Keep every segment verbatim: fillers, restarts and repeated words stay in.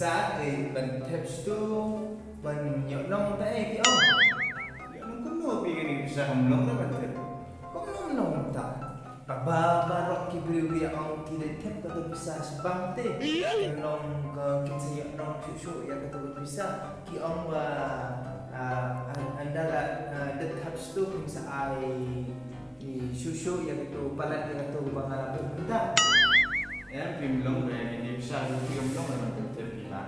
Sa, eh, ban thep stu, ban ïoh long ta, eh, ki ong. Ïoh long kumno phi kane pisa kam long re ban thep? Kumno long ta? Ba, ba, baroh ki briew ki ong ki leit thep kato pisa shabar te. Long ka kin sa ïoh long shuh shuh ïa kato pisa. Ki ong ba, ah, an, ynda la, ah, dep thep stu kin sa ai shuh shuh ïa kato palat ïa kato ba nga la buh mynta. Em, phim long re, ni pisa ruh phim long re ban thep pisa.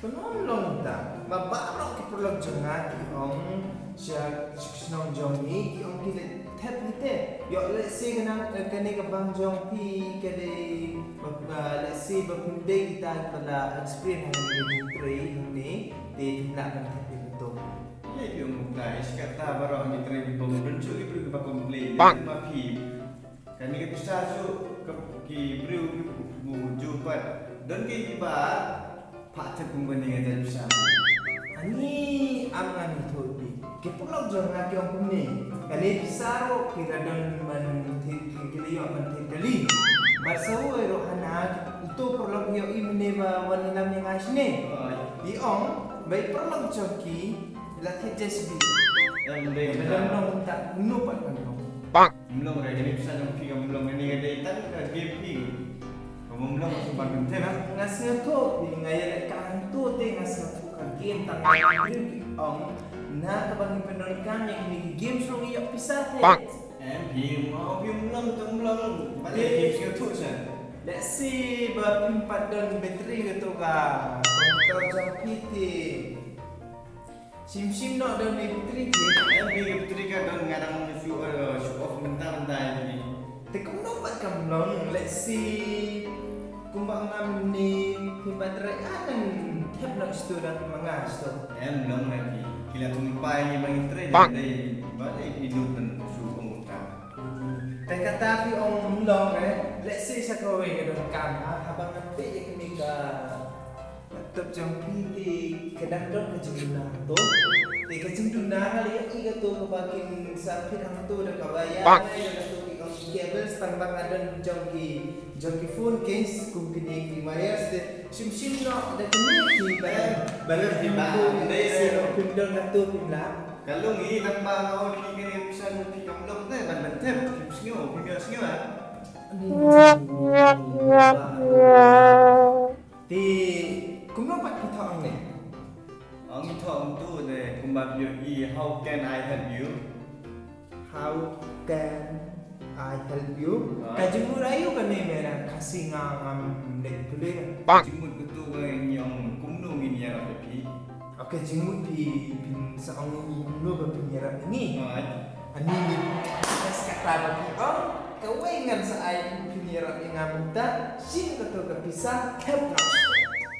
Kumno long ta? Ba baroh ki paralok jong nga ki ong sha shnong jong ngi ki ong ki leit thep hi te. Ïoh lehse kane, eh, kane ka bang jong phi ka dei ba, ba lehse ba phim dei kita ba la experience hangne, trei hangne, te phim lah ban thep ïa kato. Lei phi ong kumta, ïa shi katta baroh ngi trei ki bym don shuh ki briew kiba complain. Bang. Ba phi Kane ka pisa shuh, ka, ki briew ki bu ju pat. Don ki kiba phah thep kum kane ka jait pisa. Ani am ngan ïathuh phi. Ki paralok jong nga ki ong kumne. Kane pisa ruh ki la don ban thep, ki la ïoh ban thep kali. Bad sa uwei ruh hana uto paralok ïohi mynne ba wan ïalam ïa nga shane. Oi. I ong ba i paralok jong ki la thep J C B. Em, dei. Ba dang long ta kumno pat kan long. Bang. Mlong re, kane pisa jong phi ka mlong, kane ka dei tang ka game phi. Ka mlong ka sumbat kan thep. Nga sngewthuh phi, nga ïaleh ka hangto te nga sngewthuh ka game tang ka game ki ong. Na kaba ngi pyndonkam ïa kine ki game shuh ngi ïoh pisa te. Bang. Em phi, ma phi mlong tang mlong. Balei phi sngewthuh sha? Lehse ba phim pat don battery kato ka computer jong phi te. Shim shim noh da une u battery phi. Em, phi ka battery ka don, nga dang show, eh, show off mynta mynta ïa phi. Te kumno pat kam long, lehse kumba ngam ne phi pat trei ah ngan thep noh shto da ma nga shto. Em, long na phi. Ki la thung lypa ïa ngi ba ngi trei da dei. Balei phi nud ban show off mynta. Te kata phi ong long eh, lehse sa kawei ka donkam ha, haba ngan peit ïa kane ka Laptop jong phi te ka dang don ka jingduna to. Te ka jingduna nga la ïohi kato kaba kin sa phet hangto da kaba ïa da kato ki ong ki cables tang ba ka don jong ki, jong ki phone case kum kine ki wires te shim shim noh da kine ki ba, ba la phi ba, phi don kato phi la. Ka long i tang ba nga ong phi kane pisa phi kam long te ban ban thep phim sngew phim ïoh sngew ah. Te kumno pat phi thoh hangne? Ong i thoh hangto de kumba phi ïohi, how can I help you? How can I help you? Ah. Ka jingmut aïu kane, me na Khasi nga ngam leh pule. Ka jingmut kato ka ngi ong kumno ngin ïarap ïa phi. Okay, jingmut phi phin sa ong kumno ba phin ïarap ïa ngi. Alright. Ani ni, ka kata ba phi ong, kawei ngan sa ai phin ïarap ïa nga mynta, shim kato ka pisa, thep noh.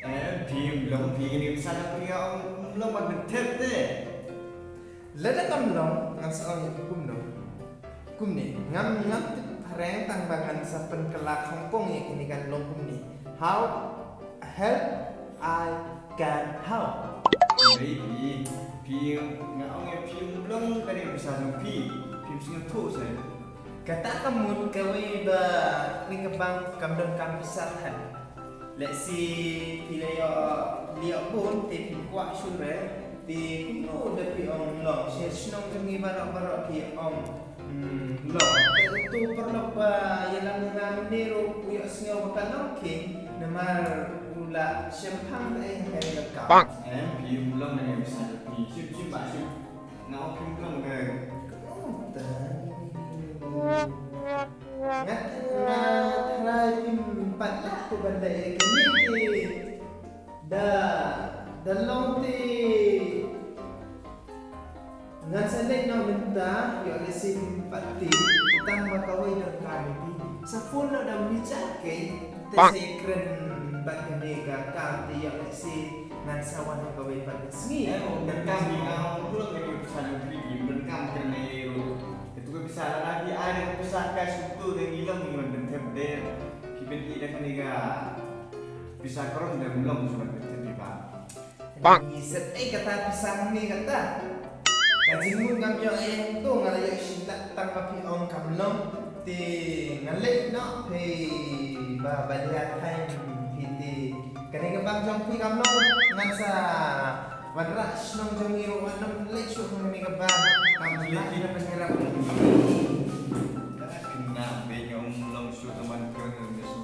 Eh, phi long phi ni pisa na phi ong long ban thep te. Lada kam long, ngan sa ong ïa phi kumno. Kumne, ngam ngam tip phareng tang ba ngan sa pynkylla Hong Kong ïa kine kan long kumne. How help I can help. Baby, phi nga ong ïa phi long kane pisa jong phi. Phim sngewthuh seh. Kata ka mut kawei ba ni ka bang kam don kam pisa than. Let's see, phi la ïoh liok bun te phi kwah shuh re. Te kumno da phi ong long sha shnong jong ngi baroh baroh phi ong. Hmm, long. Te uto u paralok ba ïalam ïa nga mynne ruh u ïohsngew ba ka long king namar u la shemphang kaei kaei ka kam. Em, phi u long na ngi sa phi shim shim ba shim. Nga ong phim long ka. Nga tharai phim pat lah tu ban da ïa kane te. Da, da long te ngan sa leit noh mynta, ïoh lehse phim pat tip tang ba kawei donkam ïa phi. Sa phone noh da uni Jack, te sa ïakren bad kane ka kam te ïoh lehse ngan sa wan ha kawei pat ka sngi. Eh, donkam ïa nga, ong pulak kane ka pisa jong phi, donkam kane ruh. Katu ka pisa lada phi ai da ka pisa cash tu te ngi long ngi wan ban thep de. Phi pynïoh da kane ka pisa krom te ngi long shuh ban thep phi ba. Bang. Ngi set ei kata pisa ngi kata. Ka jingmut ngam ïoh ei hangto nga la ïoh shisha tang ba phi ong kam long. Te nga leit noh phi ba ba dia time phi te. Kane ka bam jong phi kam long, ngan sa wanrah shnong jong ngi ruh wan ym leit shuh kane ka bam. Kam leit na pynrap. Kena phi ym long shuh teman kong.